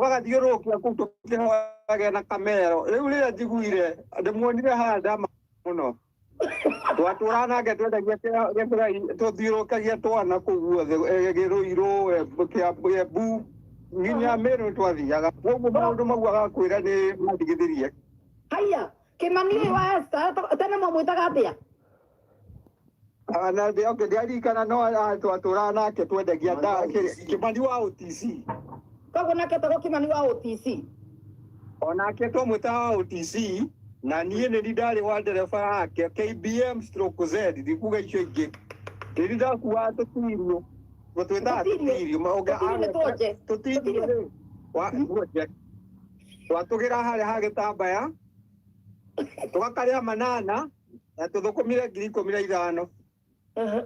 Tũgagathiũrũrũkia kũu tũkĩhoyaga na kamero. Rĩu rĩrĩa njiguire ndĩmuonire haha ndama mũno. Twatũraga nake twendagia Gĩthũrai, tũthiũrũrũkagia twana kũu guothe, Gĩthũirũ, Embu, nginya Meru twathiaga. Koguo maũndũ mau agakwĩra nĩ mandigithirie. Haya, Kimani ũyũ wa Esther tene mwamwĩtaga atĩa? Ah, na okay, ndiaririkana no twatũraga nake twendagia Kimani wa OTC. Koguo nake etagwo Kimani wa OTC. Onake twamwĩtaga wa OTC na niĩ nĩ niĩ ndarĩ wa ndereba yake KBM stroke Z, ndikuga icio ingĩ. Nĩ niĩ ndakuaga tũtirio. Twĩtaga Tũtirio. tũtirio. Tũtirio nĩ tuonje. Tũtirio rĩ, tuonje. Twatũgĩra harĩa ha gĩtambaya, tũgakarĩa manana na tũthũkũmire 15,000.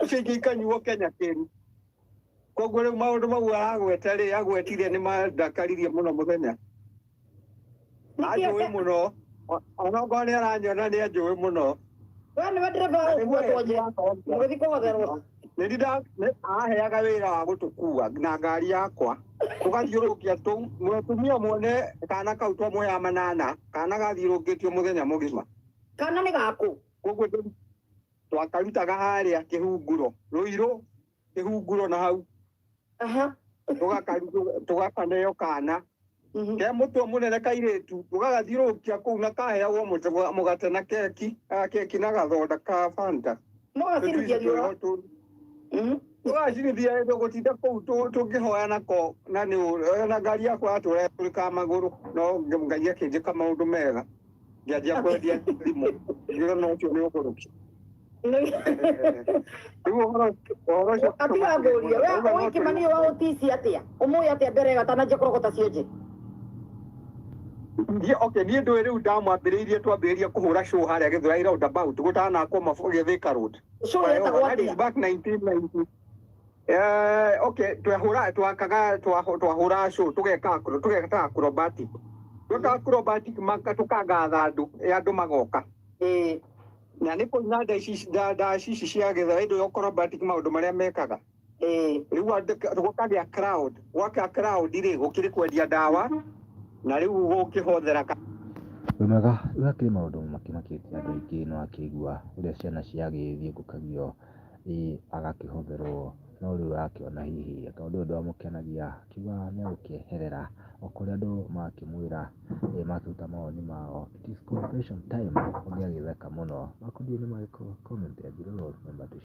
Icio ingĩ ikanyuo Kenya kĩru. Koguo rĩu maũndũ mau aragweta rĩ, agwetire nĩ mandakaririe mũno mũthenya. Anjũĩ mũno. Onokorwo nĩ aranyona nĩ anjũĩ mũno. We nĩwe ndereba wa gũkua tuonje. Mũgĩthiĩ kũhotherwo. Nĩ aheaga wĩra wa gũtũkua na ngari yakwa. Tũgathiũrũrũkia tũu, mũtumia muone kana kau twamũheaga manana, kana gathiũrũrũkĩtio mũthenya mũgima. Kana nĩ gaku? Koguo twakarutaga harĩa Kĩhunguro, Rũirũ, Kĩhunguro na hau. Tũgakaneo kana. Ke mũtwe mũnene kairĩtu, tũgagathiũrũrũkia kũu na kaheagwo mũgate na keki, keki na gathonda ka Fanta. Mũgacirithia riũa. Tũgacinithia tũgũtinda kũu tũngĩhoya nako na nĩ na ngari yakwa yatũra tũrĩkaga magũrũ, no Ngai akĩnjĩka maũndũ mega. Ngĩanjia kwendia thimũ, ngĩona ũcio nĩ ũgũrũki. Rĩu ũhoro ũcio Atiga ngũrie, we ũĩ Kimani wa OTC atĩa? Ũmũĩ atĩa mbere ĩyo atananjia kũrogota cionje? Niĩ okay, niĩ ndũĩ rĩu ndamwambĩrĩirie twambĩrĩria kũhũra show harĩa Gĩthũrai roundabout gũtanakwo Thika Road. Show yetagwo That is atĩa? back 1990. Okay, twahũra twakaga twahũra show tũgeka tũgeka acrobatic. Tweka acrobatic maka tũkangatha andũ, andũ magoka. Na nĩ kũina ndaci ici cia Gĩthũrai ndũĩ acrobatic maũndũ marĩa mekaga. Rĩu gũkagĩa crowd, gwakĩa crowd rĩ gũkĩrĩ kwendia ndawa na rĩu gũkĩhothera Wĩ mwega, rĩu hakĩrĩ maũndũ makĩmakĩtie andũ aingĩ nĩ wakĩigua ũrĩa ciana ciagĩthiũngũkagio agakĩhotherwo no rĩu arakĩona hihi tondũ ũyũ ndwamũkenagia akiuga nĩ egũkĩeherera o kũrĩa andũ makĩmwĩra makĩruta mawoni mao, it is confession time ũngĩ agĩtheka mũno. Makundi nĩ marĩkũ? Comment below, remember to